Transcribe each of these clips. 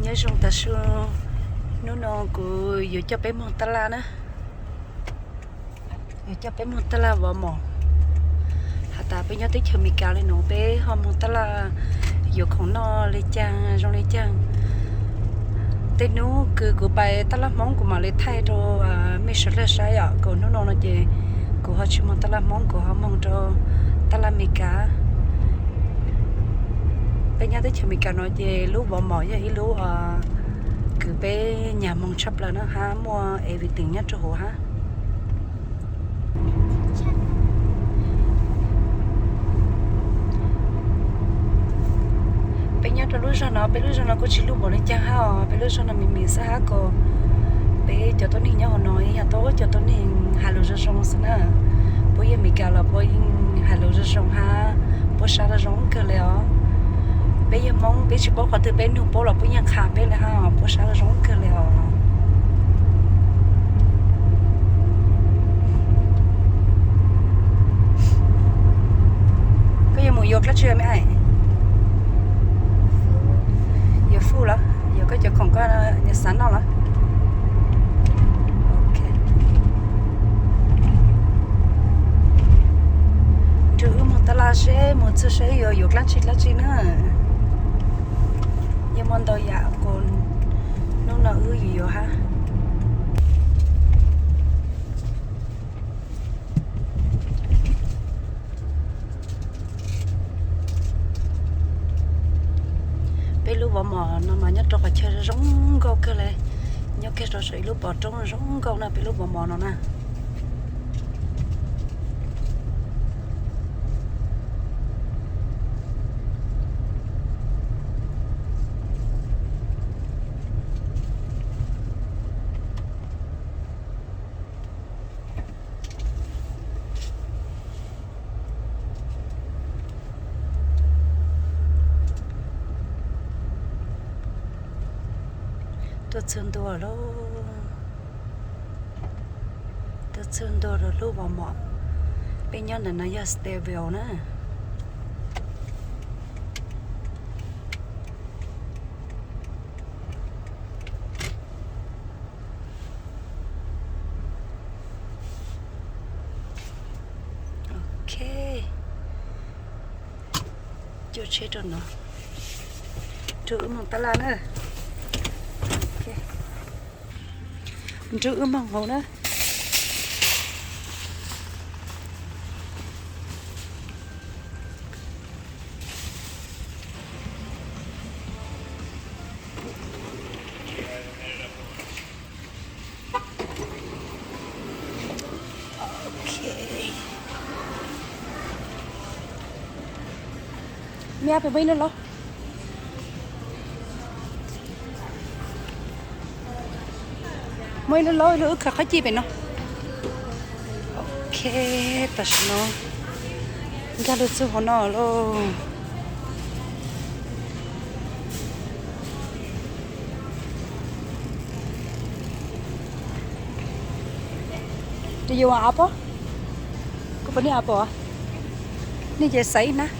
Nyob zoo tas su, hnub no kuv yuav coj peb moog taj laj na. Yuav coj peb moog taj laj Walmart. Has tas peb nyob teb chaws Amelikas le nuav peb ho moog taj laj yuav khoom noj le caag zoo le caag. Tej hnub kws kuv pais taj laj Hmoob kuv mam le thaij rau mej sawv daws saib yom, kuv hnub no no ces kuv ho tsis moog taj laj Hmoob, kuv ho moog rau taj laj Amelikas. Peb nyob teb chaws Amelikas no ces lub Walmart yog ib lub kws peb nyag moog tshaj plaws na hab, muaj everything nyob rau huv hab. Peb nyob rau lub zog no, peb lub zog no kuj tsis lub npaum le caag hab os, peb lub zog no mim mim xwb hab, kuas peb cov tuab neeg nyob hauv no yog tau cov tuab neeg has lus zoo zoo xwb na. Puab yog Amelikas los puab yeej has lus zoo zoo hab, puab sab laj zoo kawg le os. Peb yog Hmoob peb tsis paub qhov twg peb nug puab los puab yeej qha peb le hab, puab sab laj zoo kawg le os. Koj yuav mus yuav dlaab tsi me? Yuav food los yuav koj cov khoom koj xav noj los? Nrug wb moog taj laj seb moog txug seb yuav yuav dlaab tsi dlaab tsi na. Yeej muaj ntau yam kuas hnub no wb yuav yuav hab. Peb lub Walmart no mas nyob rau qhov chaw zoo nkauj kawg le, nyob kiag rau saum ib lub pov roob zoo nkauj na peb lub Walmart no na. Tuaj txug ntua lauj. Tuaj txug ntua rau lub Walmart. Peb nyob ntawm no yog Steville na. Ok. Cuaj tsheb rau no. Nrug wb moog taj laj na. Nrug wb moog hauv na. Me ab, peb muaj ib lub laub. Muaj ib lub laub, ib lub wb khaws qhov cij pem no. Ok, tam sim no nkag lug txug hauv no lauj. Do you want apple? Koj puas nij apple? Nij ces xaiv ib hnab.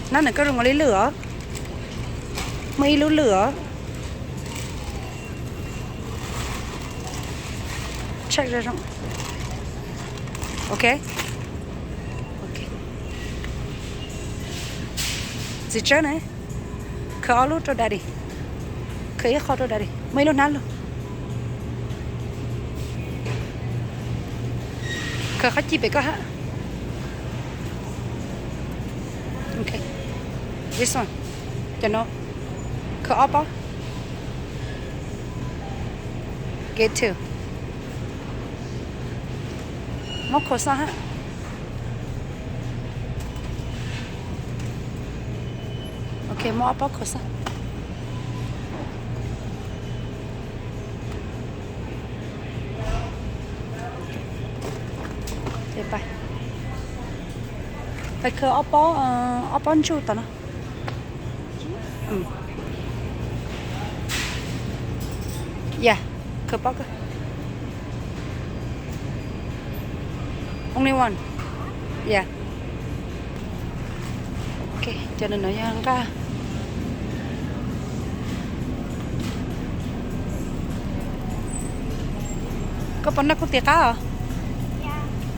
Hnab ntawm koj zoo nkaus li lwj os. Muaj ib lub lwj os. Check zoo zoo. Ok. Ok. Txiv tsawb na. Khaws ob lub rau daddy. Khaws ib qho rau daddy. Muaj ib lub hnab lug. Khaws qhov cij pem koj hab. Ok. This one. Cov no. Khaws ob pob. Get two. Muab khaws xwb hab. Ok, muab ob pob khaws xwb. Pais, pais khaws ob pob, ob pob ntsuj tom no. Yeah, khaws pob kawg. Only one. Yeah. Ok, cov no yog nqaj. Koj puas noj kuj tis qab os?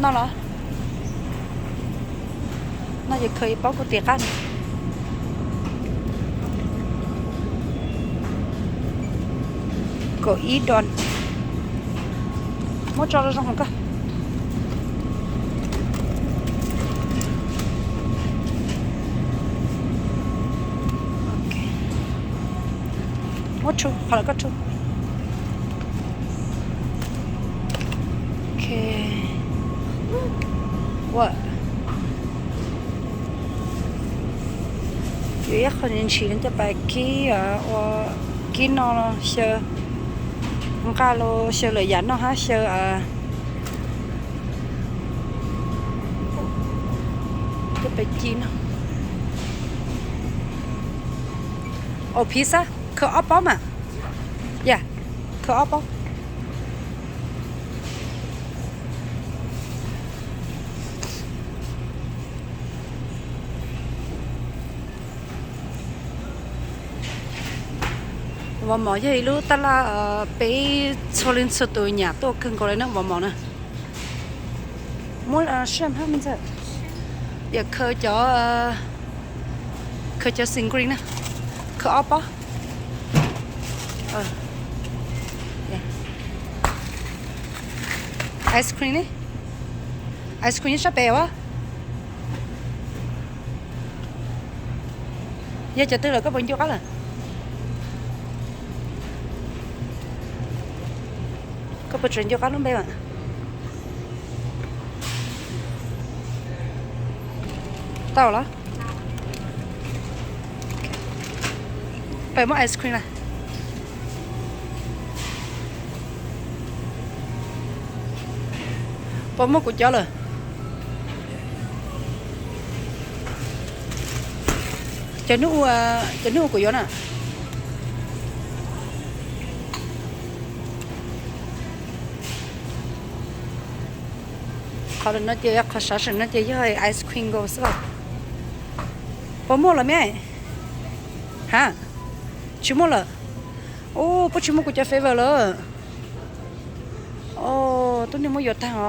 Noj los? Noj ces khaws ib pob kuj tis qab no. Kaum ib don. Muab tso zoo zoo hauv koj. Muab tshu, qhov lawv koj tshu. Ok. Ua, yuav ib qho ntshis coj pais kib, ua kib no xyaw nqaj los xyaw lawm yam noj hab xyaw coj pais ci no. Au, pizza khaws ob pob mas. Ya, khaws ob pob. Mov mom yog ib lub tab laj peb txhua leej txhua tus nyam tuaj kawg nkaus li na, mov mom na. Muab saj hab me ntxawg, yam khaws cov, khaws cov singgreen na, khaws ob pob. Ice cream ne? Ice cream sab pem ua. Yog cov twg lawm koj puas ncu qab lawm? Koj puas tseem ncu qab lub npe mas? Tau los? Peb muab ice cream na. Puas muaj kuv cov lawm? Cov hnub, cov hnub kuv yuav na. Qhov no ces qhov sav seem no ces yog ice cream nkaus xwb. Puas muaj lawm me? Ha, tsis muaj lawm. Ub, puas tsis muaj kuv cov flavor lawm? Os, tub niag muab yuav tag os.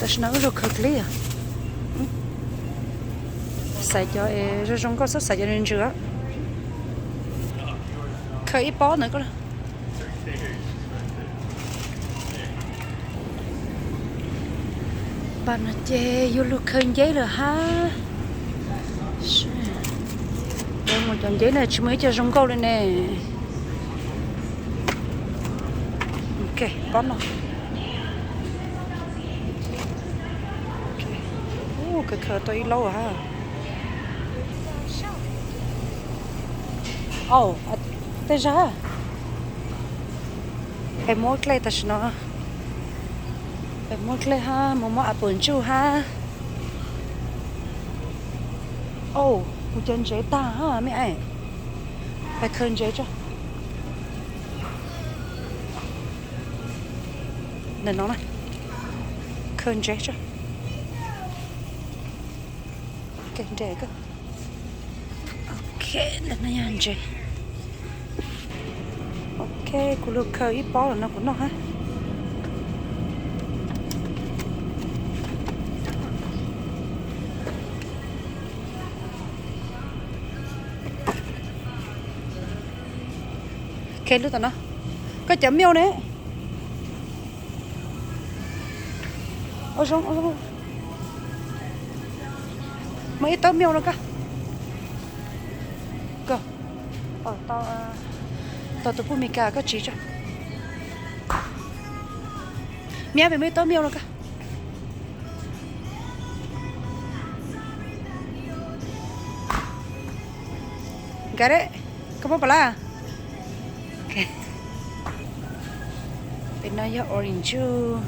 Tam sim no wb los khaws clip, xaiv cov zoo zoo nkauj xwb, xaiv cov ntsws. Khaws ib pob ntawd koj. Pas no ces yuav luag khaws nceb lawm hab. Mus cov nceb na tsis muaj ib co zoo nkauj li ne. Ok, pob no. Khaws khaws tau ib laub hab. Au, tej zag. Peb muab dlej tam sim no. Peb muab dlej hab, mus muab apple juice hab. Au, kuv cov ntsev tag hab me es. Peb khaws ntsev tso. Ntawm no na. Khaws ntsev tso. Ok, ntawm no yog ntsev. Ok, kuv lug khaws ib pob lawm no kuv noj hab. Ok, lub tom no. Koj cov milk ne? Ua zoo, ua zoo. Muaj ib tawb milk no koj. Koj, tau tus pub Mes Kas koj tsiv tso. Miab, peb muaj ib tawb milk no koj. Got it. Koj muab pom lawm? Pem no yog orange juice.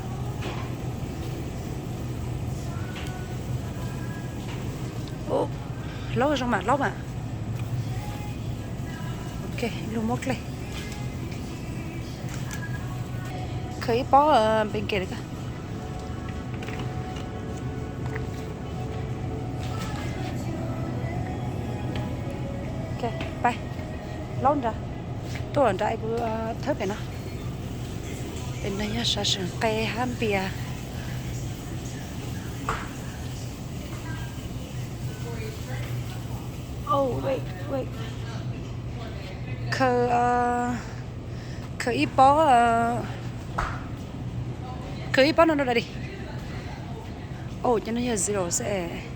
Hlaub zoo mas, hlaub mas. Lug muab dlej. Khaws ib pob npe ke lawm. Pab, laub nrad, tuaj nrad es kuv thawb pem no. Pem no yog sav seem qe hab npias. Khaws, khaws ib pob, khaws ib pob no rau dais di. Cov no yog zero xwb.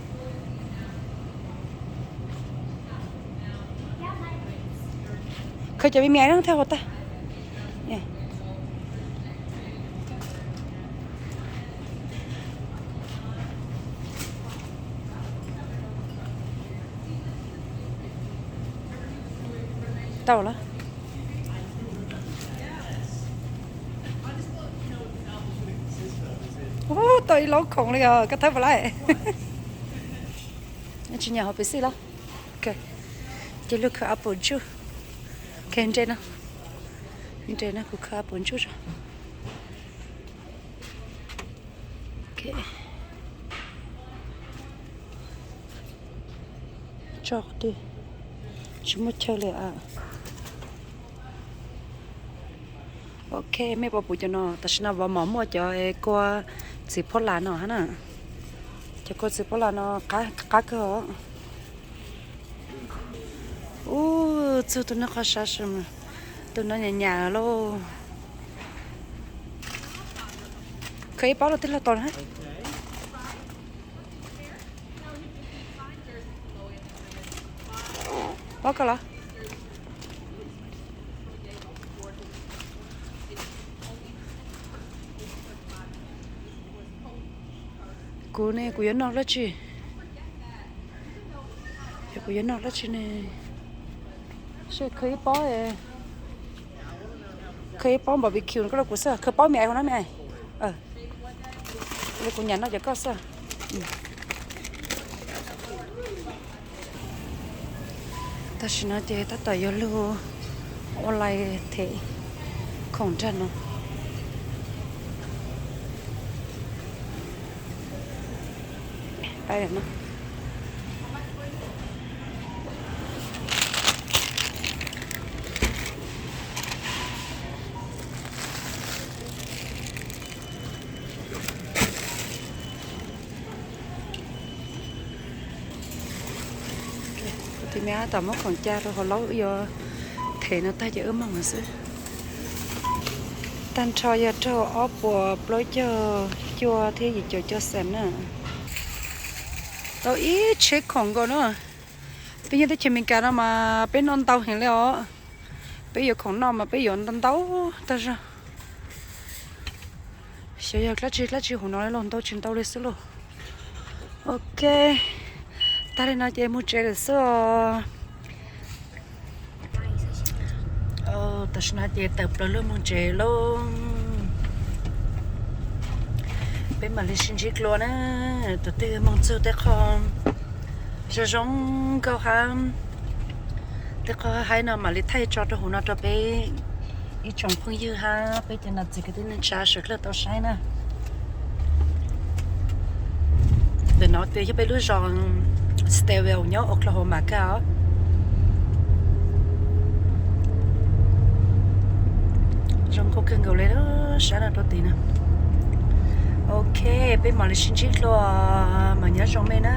Khaws cov me me no thiaj huv tag. Tau lawm. Ub, tau ib laub khoom li os, koj thawb puas laib? Tsis nyiam hauv pes xij los? Ces lug khaws apple juice. Nres no, nres no kuv khaws apple juice tso. Tso qhov twg, tsis muaj chaw li. Ok, mej puas pum cov no? Tam sim no Walmart muaj cov kua txiv phuab las no hab na. Cov kua txiv phuab las no qab kawg os. Ub, txug tus no qhov sav seem, tus no nyam nyam lauj. Khaws ib pob rau tij laug tau na. Pob koj los? Kuv ne, kuv yuav noj dlaab tsi? Kuv yuav noj dlaab tsi ne? Khaws ib pob, khaws ib pob barbecue koj rau kuv xwb, khaws pob me ais hauv no me ais. Kuv nyam noj cov koj xwb. Tam sim no ces tab tom yuav lug ua lais them khoom nrag no. Kuv tus me ab tom muab khoom ca rau hauv laub, wb yuav them no tag ces wb moog lawm xwb. Tag nrho yog raug ob puas plaub caug cuaj thiab yim caum cuaj xees na. Tau ib tsheb khoom nkaus na. Peb nyob teb chaws Amelikas no mas peb noj ntau heev li os. Peb yuav khoom noj mas peb yuav ntau ntau tag zog. Xyov yog dlaab tsi dlaab tsi hauv no los ntau tsis ntau li xwb lauj. Ok, tag li no ces moog tsev lawm xwb os. Tam sim no ces tawm plaws lug moog tsev lauj. Peb mam li sib ntsib dlua na. Tus twg moog txug tej qho zoo zoo nkauj hab tej qho haib no mam li thaij tso rau huv no rau peb ib tsoom phooj ywg hab peb cov nam txiv kwv tij neej tsa sawv dlawg tau saib na. Ntawm no ces yog peb lub zos Starkville nyob Oklahoma kawg os. Zoo nkauj kawg nkaus li sab no rau tid na. Ok, peb mam li sib ntsib dlua, mas nyob zoo mej na.